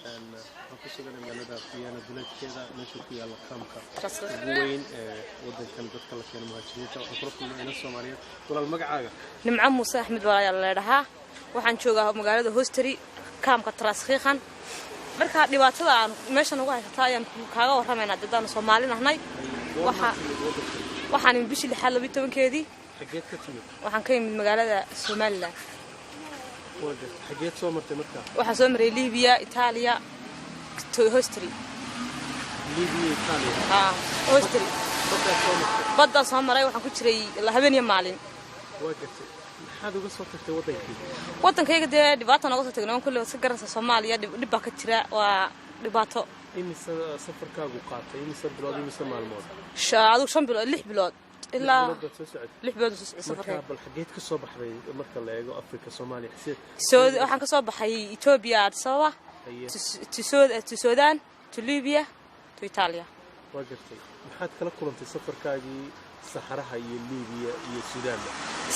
Waxaan ku sugan magaalada Vienna duleedkeeda, meesha ku yaalla kaamka ugu weyn ee wadankan dadka la keeno muhaajiriinta. Waxaan kula kulmay inan Soomaaliyeed. Walaal, magacaaga? Nimco Muuse Axmed walaayaa leedhahaa. Waxaan joogaa magaalada Hosteri, kaamka Traiskirchen. Marka dhibaatada aan meeshan ugu haysataa ayaan kaaga warramaynaa. Dadaanu Soomaali nahnay, waxaan imid bishii lixaad 12-keedii. Xageed ka timid? Waxaan ka imid magaalada Somaliland. Waa gartay. Xageed soo martay markaa? Waxaan soo maray Libiya, Itaaliya, Hosteri. Libiya, Itaaliya? Haa, Hosteri. Baddaad soo martay? Baddaan soo maray. Waxaan ku jiray habeen iyo maalin. Waa gartay. Maxaad uga soo tagtay waddankii? Waddankayga dee dhibaata nooga soo tagnay. Kulle waad iska garanaysaa, Soomaaliya dhib baa ka jira, waa dhibaato. Imise safarkaagu qaatay? Imise bilood, imise maalmood? Adigu 5 bilood, 6 bilood ilaa. 6 bilood baad soo socotay? 6 bilood soo socday Markaa safarkayga. Bal xageed ka soo baxday marka la eego Afrika, Soomaaliya? Soo waxaan ka soo baxay Etoobiya, Addis Ababa, to Sudan, to Libya, to Italia. Waa gartay. Maxaad kala kulantay safarkaagii saxaraha iyo Liibiya iyo Suudaanba?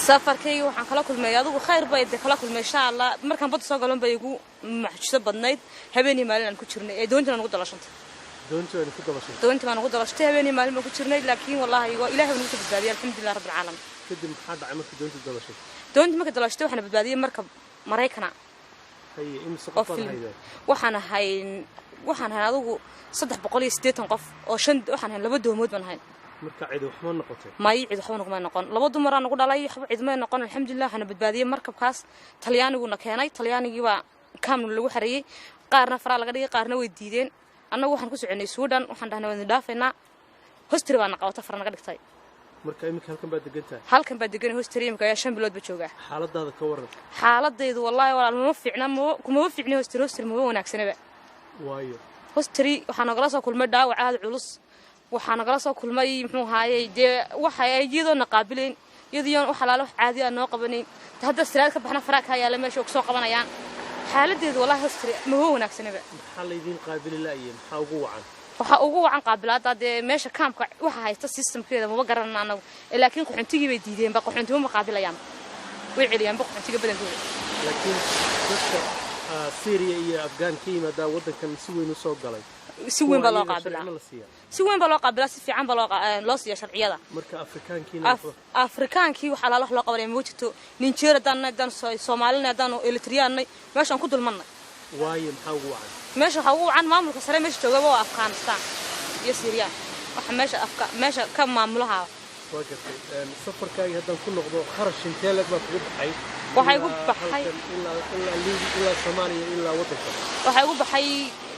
Safarkayga waxaan kala kulmay, adigu khayr bay dee kala kulmay, insha Allah. Markaan badda soo galan bay igu mucjiso badnayd habeenii maalin aan ku jirnay ee doontii aan ugu dalashantay. Doontii waana ku dabashay? Doontii baan ugu dalashtay. Habeenii maalin baan ku jirnay, laakiin wallahi waa Ilaahay baa nagu soo badbaadiyay, alxamdulilah rabbil caalamiin. Kadib maxaa dhacay markii doontii dalashay? Doontii marka dalashtay waxaana badbaadiyey markab Maraykana. Haye, imise Oo qof baad film. haydeen? Waxaan ahayn adigu 380 qof oo shan waxaan ahayn, laba doomood baan ahayn. Marka cidi waxma noqotay? May, cid waxba naguma noqon. Laba dumaraa nagu dhalay, waxba cid may noqon, alxamdulilah. Waxaana badbaadiyey markabkaas. Talyaaniguna keenay, Talyaanigii baa kaamna lagu xareeyey. Qaarna faraa laga dhigay, qaarna way diideen. Annagu waxaan ku soconay Suudan. Waxaan dhahnay waan idin dhaafaynaa. Hostri baana qabata, fara naga dhigtay. Marka iminka halkan baad degan tahay? Halkan baa degan Hostri imika, ayaa 5 bilood ba joogaa. Xaaladaada ka waran. Xaaladaydu wallaahi walaal mama fiicna, mama kumama fiicni Hostri. Hostri mama wanaagsanaba. Waayo? Hostri waxaa nagala soo kulmay dhaawac aada culus. Waxaa nagala soo kulmay, muxuu ahaayey, dee waxa ay iyadoona qaabilayn, iyadiyoon wax alaale wax caadi aan noo qabanayn. Hadda siraad ka baxna faraa kaa yaala meesha oo kusoo qabanayaan. Xaaladeedu wallahi Hostri mama wanaagsanaba. Maxaa laydiin qaabili la'ye? Maxaa ugu wacan? Waxaa ugu wacan qaabilaada dee meesha kaamka waxa haysta systemkeeda maba garanana anagu. Laakiin qaxoontigii bay diideenba, qaxoontiba ma qaabilayaan, way celiyaanba qaxoontiga badankooda. Laakiin dadka Syria iyo Afghaan ka yimaadaa waddankan si weyn u soo galay. Si weyn baa loo Kuwa iyaga qaabilaa. sharcina la siiyaa? Si weyn baa loo qaabilaa, si fiican baa loo siiya sharciyada. Marka Afrikaankiina waxba? Afrikaankii waxaa laala wax loo qabanaya ma jirto. Nijeer haddaan haddaan Soomaalina, haddaan Eritriyaannay, meeshaan ku dulmannay. Waayo, maxaa ugu wacan? Meesha waxaa ugu wacan maamulka sare meesha joogaba waa Afghanistan iyo Siiriyaan, waxa meesha afka meesha ka maamulaha. Waa gartay. Safarkaagii haddaan ku noqdo, kharash intee leeg baa kugu baxay? Waxaa igu Ilaa baxay- halkan, ilaa Liibi, ilaa Soomaaliya, ilaa waddanka. Waxaa igu baxay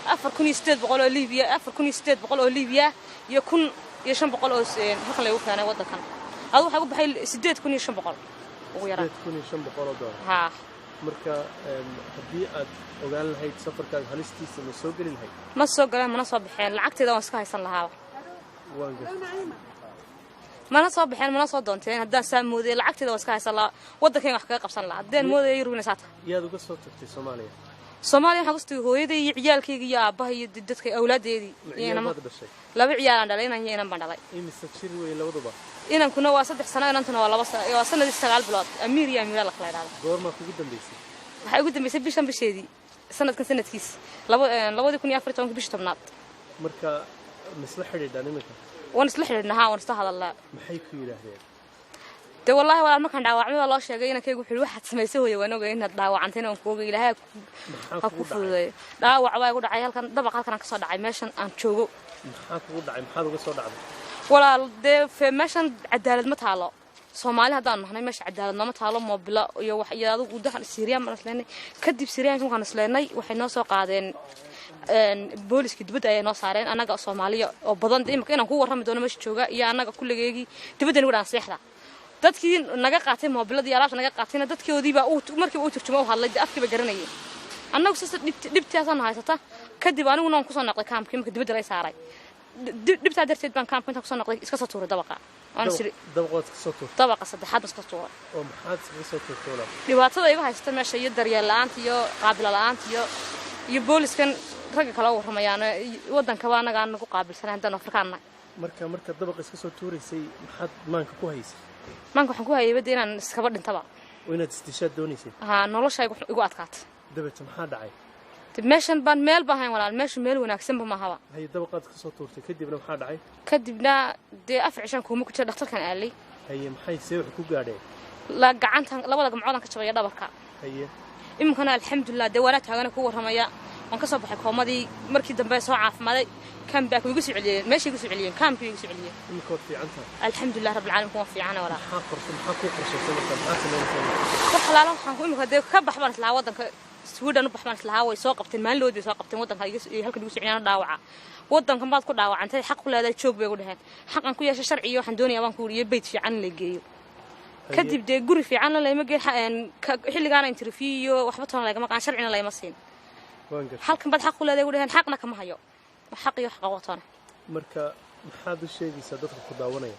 4800 oo Liibiya, 4800 oo Liibiya iyo 1500 oo halkan laygu keenay waddankan. Adu waxaa igu baxay 8500 ugu yaraan. $8500? Haa. Marka haddii aad ogaan lahayd safarkaaga halistiisa, ma soo geli lahayd? Ma soo galeen, mana soo baxeen. Lacagteeda waan iska haysan lahaaba. Waan gartay. Mana soo baxeen, mana soo doonteen haddaan saa moodaya. Lacagteeda waan iska haysan lahaa, waddankayga wax kaga qabsan lahaa haddaan moodaya Yurub inay saa tahay. Yaad uga soo tagtay Soomaaliya? Soomaaliya waxaan kasoo tagay hooyaday iyo ciyaalkayga iyo aabbaha iyo dadka awlaadeedii. Ma ciyaal baad dhashay? Laba ciyaalaan dhalay, inan iyo inan baan dhalay. Imise jir wey labaduba? Inankuna waa 3 sano, inantuna waa 2 sano, waa sanadii 9 bilood. Amiir iyo Amiira la kala idhahda. Goormaa kugu dambaysay? Waxaa ugu dambaysay bishan bisheedii, sanadkan sanadkiis 2014-ka, bishii 10aad. Marka misla xidhiidhaan iminka? Waan isla xidhiidhnaa, haa, waan isla hadalnaa. Maxay ku yidhaahdeen? Dee wallaahi walaal, markaan dhaawacmay baa loo sheegay inankaygu. Wuxuu yidhi, waxaad samaysay hooye waan ogay, inaad dhaawacantayna waan ku ogay. Ilaahay Maxaa ha kugu ku dhacay? fududeeyo. Dhaawac baa igu dhacay halkan, dabaq halkan aan kasoo dhacay, meeshan aan joogo. Maxaa kugu dhacay? Maxaad uga soo dhacday? Walaal dee meeshan cadaalad ma taalo. Soomaali haddaan nahnay meesha cadaalad nooma taalo. Moobila iyo wax iyo adigu dahan Siiriyaan baan isleenay. Kadib Siiriyaanka markaan isleenay waxay noo soo qaadeen booliskii, dibadda ayay noo saareen annaga Soomaaliya oo badan. Dee imika inaan ku warrami doono meesha jooga iyo annaga kulligeygii dibadda nagu dhaan seexda. Dadkii naga qaatay moobiladii, alaabta naga qaatayna, dadkoodiibaa markiiba u turjuma, u hadlay, dee afkiiba garanayay. Annagu sasa dhibtaasaan haysata. Kadib aniguna waan kusoo noqday kaamkii marka dibadda lay saaray. Dhibtaa darteed baan kaamka intaan kusoo noqday iska soo tuuray dabaqa. Waan isiri Dabaqood ka soo tuurtay? Dabaqa saddexaad baan iska tuuray. Oo maxaad iskaga soo tuurtay, walaal? Dhibaatada iga haysta meesha iyo daryeel la'aanta iyo qaabilo la'aanta iyo booliskan ragga kala warramayaan waddankaba annaga aan nagu qaabilsanay haddaan Afrikaan nahay. Marka dabaqa iska soo tuuraysay, maxaad maanka ku haysay? Maanka waxaan ku hayay badda inaan iskaba dhintaba. Oo inaad isdishaad doonaysay? Haa, nolosha igu adkaatay. Dabeete maxaa dhacay? Meeshan baan meel baan hayn walaal, meeshu meel wanaagsanba mahaba. Haye, dabaqaad ka soo tuurtay, kadibna maxaa dhacay? Kadibna dee 4 cishaan kuuma ku jira, dhakhtarkan aalay. Haye, maxay see wax ku gaadheen? La gacantan labada gamcoodan ka jabaya dhabarka. Iminkana alxamdulilah, dee waanaa taagana ku warramaya, waan ka soo baxay koomadii. Markii dambe soo caafimaaday, comeback way igu soo celiyeen, meeshay igu soo celiyeen, kaamkii igu soo celiyeen. Iminka waad fiican tahay? Alxamdulilah rabbil caalamiin, waan fiicana walaal. Maxaa qorshe, maxaa kuu qorshaysay marka? Maxaa samaynaysaa? Wax walaala, waxaan ku imika dee ka bax baan islahaa waddanka Sweden, u bax baan islahaa. Way soo qabteen maalin lood bay soo qabteen waddanka halkan igu soo celiyaan. Dhaawaca waddankan baad ku dhaawacantay, xaq ku leedahay joog bay igu dhaheen. Xaqan ku yeeshay sharciyo waxaan doonayaa baan ku yidhi beyt fiican in la geeyo. Kadib dee guri fiicanna layma geen, xilligaana interview iyo waxba toona lagama qaan, sharcina layma siin. Waan gartay. Halkan baad xaq ku leedahay igu dhaheen, xaqna kama hayo, xaq iyo xaq toona. Marka maxaad u sheegaysaa dadka ku daawanaya?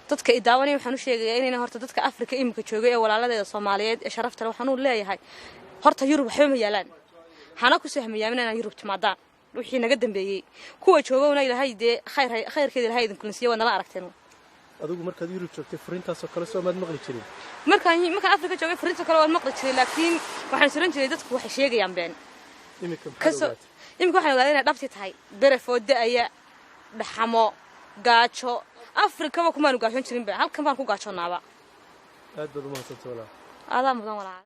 Dadka i daawanaya waxaan u sheegayaa inayna horta dadka Afrika iminka joogay ee walaaladeeda Soomaaliyeed ee sharafta leh waxaan u leeyahay, horta Yurub waxba ma yaalaan, hana ku sahmayaamin inaan Yurub timaadaan. Wixii naga dambeeyey kuwa joogowna Ilaahay dee khayr khayrkeeda Ilaahay idin kulansiiye, waad nala aragteen. Adigu markaad Yurub joogtay furiintaasoo kale soo maad maqli jirin? Markaan Afrika joogay fariinta kale waan maqli jiray, laakiin waxaan suran jiray dadku waxay sheegayaan been. Iminka maxaad Kasoo ogaatay? Iminka waxaan ogaaday inay dhabti tahay. Berefoo da'aya, dhaxamo, gaajo, Afrikaba kumaanu gaajoon jirinba, halkan baan ku gaajoonaaba. Aad baad u mahadsantay walaal. Adaa mudan walaal.